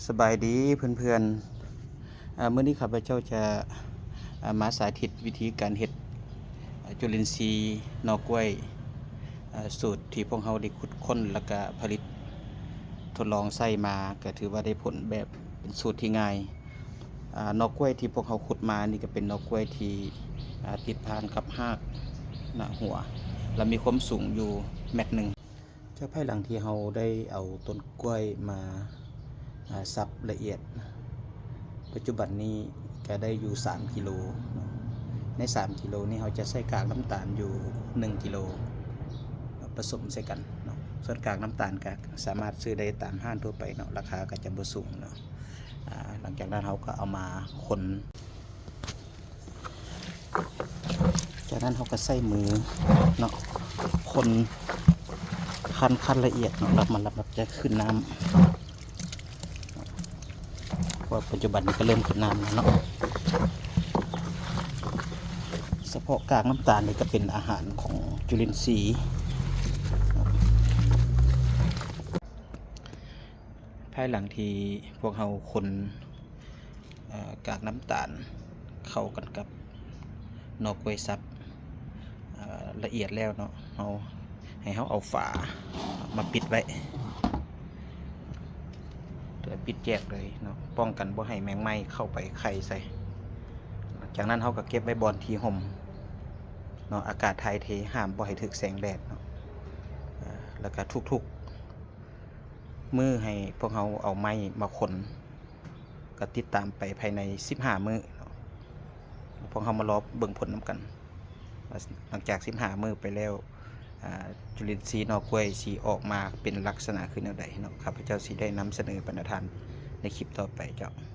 ສະບາຍດີເພື່ອນໆ ເອີ່ ມື້ນີ້ຂ້າພະເຈົ້າຈະ ເອີ່ ມາສາທິດວິທີການເຮັດ ເອີ່ ຈຸລິນຊີໜໍ່ກ້ວຍ ເອີ່ ສູດທີ່ພວກເຮົາໄດ້ຂຸດຄົ້ນ ແລ້ວກະຜະລິດທົດລອງໃຊ້ມາ ກະຖືວ່າໄດ້ຜົນແບບເປັນສູດທີ່ງ່າຍ. ອາ ໜໍ່ກ້ວຍທີ່ພວກເຮົາຂຸດມານີ້ກະເປັນໜໍ່ກ້ວຍທີ່ ອາ ຕິດຜ່ານກັບຮາກໜ້າຫົວ ແລະ ມີຄວາມສູງຢູ່ແມັດໜຶ່ງ. ຈາກພາຍຫຼັງທີ່ເຮົາໄດ້ເອົາຕົ້ນກ້ວຍມາ ອາ ສັບລະອຽດ ປັດຈຸບັນນີ້ກະໄດ້ຢູ່ສາມກິໂລເນາະ. ໃນສາມກິໂລນີ້ເຮົາຈະໃຊ້ກາກນ້ຳຕານຢູ່ໜຶ່ງກິໂລ ປະສົມໃສ່ກັນເນາະ. ສ່ວນກາກນ້ຳຕານກະສາມາດຊື້ໄດ້ຕາມຮ້ານທົ່ວໄປເນາະ, ລາຄາກະຈະບໍ່ສູງເນາະ. ອາ ຫຼັງຈາກນັ້ນເຮົາກະເອົາມາຄົນ ຈາກນັ້ນເຮົາກະໃຊ້ມືເນາະ ຄົນ ຄັນ ຄັນລະອຽດເນາະ ແລ້ວມັນ ແລ້ວມັນຈະຂຶ້ນນ້ຳ ເພາະວ່າປັດຈຸບັນນີ້ກະເລີ່ມຂຶ້ນນ້ຳແລ້ວເນາະ. ສະເພາະກາກນ້ຳຕານນີ້ກະເປັນອາຫານຂອງຈຸລິນຊີ. ພາຍຫຼັງທີ່ພວກເຮົາຄົນ ເອີ່ ກາກນ້ຳຕານເຂົ້າກັນກັບໜໍ່ກ້ວຍສັບ ເອີ່ ລະອຽດແລ້ວເນາະ, ເຮົາ ໃຫ້ເຮົາເອົາຝາມາປິດໄວ້ ໂດຍປິດແຈກເລີຍເນາະ, ປ້ອງກັນບໍ່ໃຫ້ແມງໄມ້ເຂົ້າໄປໄຂ່ໃສ່. ຈາກນັ້ນເຮົາກະເກັບໄວ້ບ່ອນທີ່ຮົ່ມເນາະ, ອາກາດຖ່າຍເທ ຫ້າມບໍ່ໃຫ້ຖືກແສງແດດເນາະ. ເອີ່ ແລ້ວກະທຸກໆ ມື້ໃຫ້ພວກເຮົາເອົາໄມ້ມາຄົນ ກະຕິດຕາມໄປພາຍໃນສິບຫ້າມື້ເນາະ. ພວກເຮົາມາລໍເບິ່ງຜົນນຳກັນ ວ່າຫຼັງຈາກສິບຫ້າມື້ໄປແລ້ວ ອາ ຈຸລິນຊີໜໍ່ກ້ວຍຊິອອກມາເປັນລັກສະນະຄືແນວໃດເນາະ. ຂ້າພະເຈົ້າຊິໄດ້ນຳສະເໜີບັນດາທ່ານໃນຄລິບຕໍ່ໄປເຈົ້າ.